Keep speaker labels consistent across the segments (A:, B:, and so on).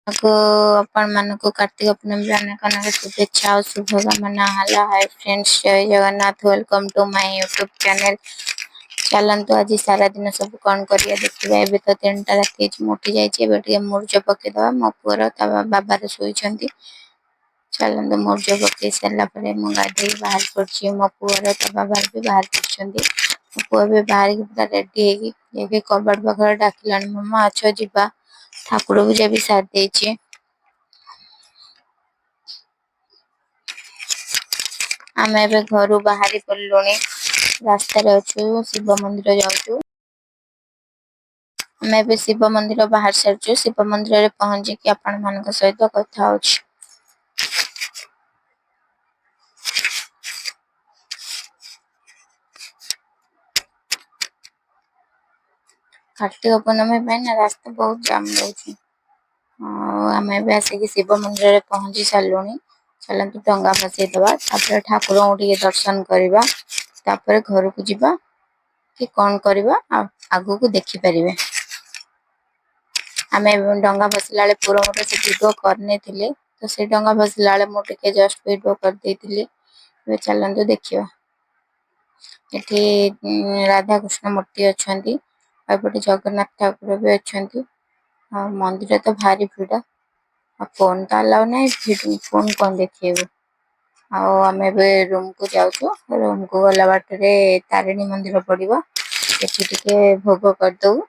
A: ଆପଣମାନଙ୍କୁ କାର୍ତ୍ତିକ ପୂର୍ଣ୍ଣିମାର ଅନେକ ଅନେକ ଶୁଭେଚ୍ଛା ଆଉ ଶୁଭକାମନା ହେଲା। Hi friends, Jai Jagannath. Welcome to my YouTube channel. ଚାଲନ୍ତୁ, ଆଜି ସାରା ଦିନ ସବୁ କଣ କରିବା ଦେଖିବା। ଏବେ ତ 3ଟା ରାତି ହେଇଛି, ମୁଁ ଉଠି ଯାଇଛି। ଏବେ ଟିକେ ମୁରୁଜ ପକେଇଦବା। ମୋ ପୁଅର ତା ବାବାର ଶୋଇଛନ୍ତି। ଚାଲନ୍ତୁ, ମୁରୁଜ ପକେଇ ସାରିଲା ପରେ ମୁଁ ଗାଧେଇକି ବାହାରି ପଡିଛି। ମୋ ପୁଅର ତା ବାବାର ବି ବାହାରି ପଡିଛନ୍ତି। ମୋ ପୁଅ ଏବେ ବାହାରିକି ପୁରା ରେଡି ହେଇକି ଯାଇକି କବାଟ ପାଖରେ ଡାକିଲାଣି, ମାମା ଆସ ଯିବା। ଠାକୁର ପୂଜା ବି ସାରି ଦେଇଛି। ଆମେ ଏବେ ଘରୁ ବାହାରି ପଡିଲୁଣି, ରାସ୍ତାରେ ଅଛୁ, ଶିବ ମନ୍ଦିର ଯାଉଛୁ। ଆମେ ଏବେ ଶିବ ମନ୍ଦିର ବାହାରି ସାରିଛୁ। ଶିବ ମନ୍ଦିରରେ ପହଞ୍ଚିକି ଆପଣ ମାନଙ୍କ ସହିତ କଥା ହଉଛି। କାର୍ତ୍ତିକ ପୂର୍ଣ୍ଣମୀ ପାଇଁ ନା ରାସ୍ତା ବହୁତ ଜାମ ରହୁଛି। ଆଉ ଆମେ ଏବେ ଆସିକି ଶିବ ମନ୍ଦିରରେ ପହଞ୍ଚି ସାରିଲୁଣି। ଚାଲନ୍ତୁ, ଡଙ୍ଗା ଭସେଇ ଦବା, ତାପରେ ଠାକୁରଙ୍କୁ ଟିକେ ଦର୍ଶନ କରିବା, ତାପରେ ଘରକୁ ଯିବା କି କଣ କରିବା ଆଉ ଆଗକୁ ଦେଖିପାରିବେ। ଆମେ ଡଙ୍ଗା ଭସିଲା ବେଳେ ପୁଅ ମୋର ସେ ଭିଡ଼ିଓ କରିନେଇଥିଲେ, ତ ସେ ଡଙ୍ଗା ଭସିଲା ବେଳେ ମୁଁ ଟିକେ ଜଷ୍ଟ ଭିଡ଼ିଓ କରିଦେଇଥିଲି। ଏବେ ଚାଲନ୍ତୁ ଦେଖିବା। ଏଠି ରାଧାକୃଷ୍ଣ ମୂର୍ତ୍ତି ଅଛନ୍ତି ଆଉ ଏପଟେ ଜଗନ୍ନାଥ ଠାକୁର ବି ଅଛନ୍ତି। ଆଉ ମନ୍ଦିର ତ ଭାରି ଭିଡ, ଆଉ ଫୋନ ତ ଆଲାଉ ନାହିଁ, ଫୋନ କଣ ଦେଖେଇବୁ? ଆଉ ଆମେ ଏବେ ରୁମକୁ ଯାଉଛୁ। ରୁମକୁ ଗଲା ବାଟରେ ତାରିଣୀ ମନ୍ଦିର ପଡିବ, ସେଠି ଟିକେ ଭୋଗ କରିଦବୁ।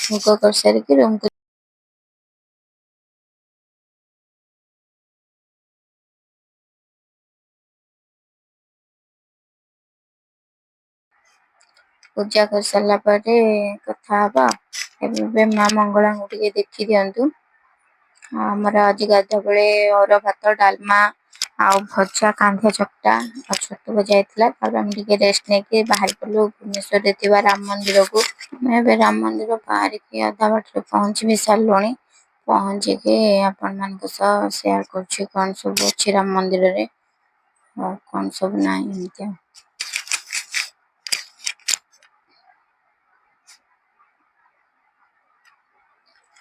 A: ଭୋଗ କରିସାରିକି ରୁମକୁ ପୂଜା କରିସାରିଲା ପରେ କଥା ହବା। ଏବେ ମା ମଙ୍ଗଳାଙ୍କୁ ଟିକେ ଦେଖି ଦିଅନ୍ତୁ। ଆମର ଆଜି ଗାଧୁଆ ବେଳେ ଅରୁଆ ଭାତ, ଡାଲମା ଆଉ ଭଜା, କାନ୍ଧିଆ ଚକଟା ଆଉ ଛତୁ ଭଜା ହେଇଥିଲା। ତାପରେ ଆମେ ଟିକେ ରେଷ୍ଟ ନେଇକି ବାହାରି ପଡିଲୁ ଭୁବନେଶ୍ୱରରେ ଥିବା ରାମ ମନ୍ଦିରକୁ। ଆମେ ଏବେ ରାମ ମନ୍ଦିର ବାହାରିକି ଅଧା ବାଟରେ ପହଞ୍ଚି ବି ସାରିଲୁଣି। ପହଞ୍ଚିକି ଆପଣମାନଙ୍କ ସହ ସେୟାର କରୁଛି କଣ ସବୁ ଅଛି ରାମ ମନ୍ଦିରରେ ଆଉ କଣ ସବୁ ନାହିଁ, ଏମିତି ଆଉ।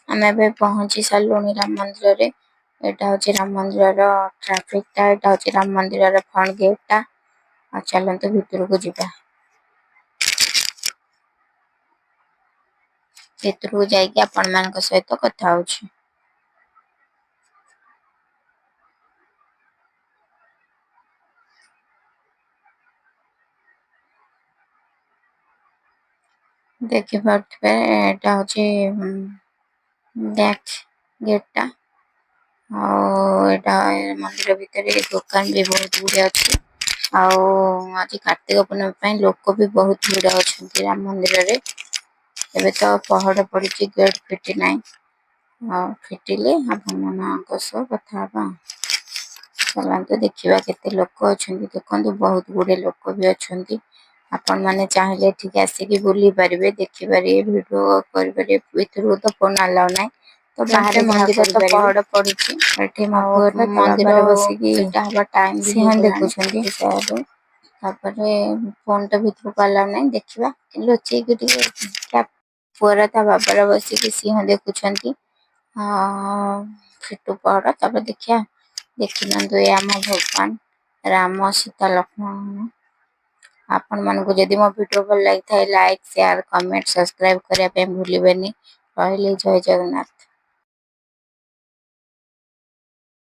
A: ଆମେ ଏବେ ପହଞ୍ଚି ସାରିଲୁଣି ରାମ ମନ୍ଦିରରେ। ଏଇଟା ହଉଛି ରାମ ମନ୍ଦିରର ଟ୍ରାଫିକଟା, ଏଇଟା ହଉଛି ରାମ ମନ୍ଦିରର ଫ୍ରଣ୍ଟ ଗେଟଟା। ଆଉ ଚାଲନ୍ତୁ, ଭିତରକୁ ଯିବା। ଭିତରକୁ ଯାଇକି ଆପଣମାନଙ୍କ ସହିତ କଥା ହଉଛି। ଦେଖିପାରୁଥିବେ, ଏଇଟା ହଉଛି ବ୍ୟାକ୍ ଗେଟଟା। ଆଉ ଏଇଟା ମନ୍ଦିର ଭିତରେ ଦୋକାନ ବି ବହୁତ ଗୁଡିଏ ଅଛି। ଆଉ ଆଜି କାର୍ତ୍ତିକ ପୂର୍ଣ୍ଣିମା ପାଇଁ ଲୋକ ବି ବହୁତ ଭିଡ ଅଛନ୍ତି ରାମ ମନ୍ଦିରରେ। ଏବେ ତ ପହଡ ପଡିଛି, ଗେଟ୍ ଫିଟି ନାହିଁ। ଆଉ ଫିଟିଲେ ଆପଣମାନଙ୍କ ସହ କଥା ହବା। ଚାଲନ୍ତୁ ଦେଖିବା କେତେ ଲୋକ ଅଛନ୍ତି। ଦେଖନ୍ତୁ, ବହୁତ ଗୁଡିଏ ଲୋକ ବି ଅଛନ୍ତି। ଆପଣମାନେ ଚାହିଁଲେ ଏଠିକି ଆସିକି ବୁଲି ପାରିବେ, ଦେଖିପାରିବେ, ଭିଡିଓ କରିପାରିବେ। ଭିତରକୁ ତ ଫୋନ ଆଲାଉ ନାହିଁ, ତ ବାହାରେ ଯାହା
B: ମନ୍ଦିର ତ
A: କରିପାରିବେ।
B: ପହଡ ପଡିଛି।
A: ଏଠି ମୋ
B: ଆଉ
A: ପୁଅର ତା
B: ମନ୍ଦିର
A: ବାବାର ବସିକି
B: ଫିଟା ହବା ଟାଇମ ବି
A: ସିଂହ
B: ହେଇଗଲାଣି।
A: ଦେଖୁଛନ୍ତି। ତାପରେ ଫୋନ ତ ଭିତରକୁ ଆଲାଉ ନାହିଁ, ଦେଖିବା ଲୁଚେଇକି ଟିକେ। ପୁଅର ତା ବାବାର ବସିକି ସିଂହ ଦେଖୁଛନ୍ତି। ଫିଟୁ ପହଡ, ତାପରେ ଦେଖିବା। ଦେଖିନିଅନ୍ତୁ, ଏ ଆମ ଭଗବାନ ରାମ, ସୀତା, ଲକ୍ଷ୍ମଣ। ଆପଣମାନଙ୍କୁ ଯଦି ମୋ ଭିଡ଼ିଓ ଭଲ ଲାଗିଥାଏ, ଲାଇକ୍, ସେୟାର, କମେଣ୍ଟ, ସବସ୍କ୍ରାଇବ କରିବା ପାଇଁ ଭୁଲିବେନି। ରହିଲି, ଜୟ ଜଗନ୍ନାଥ।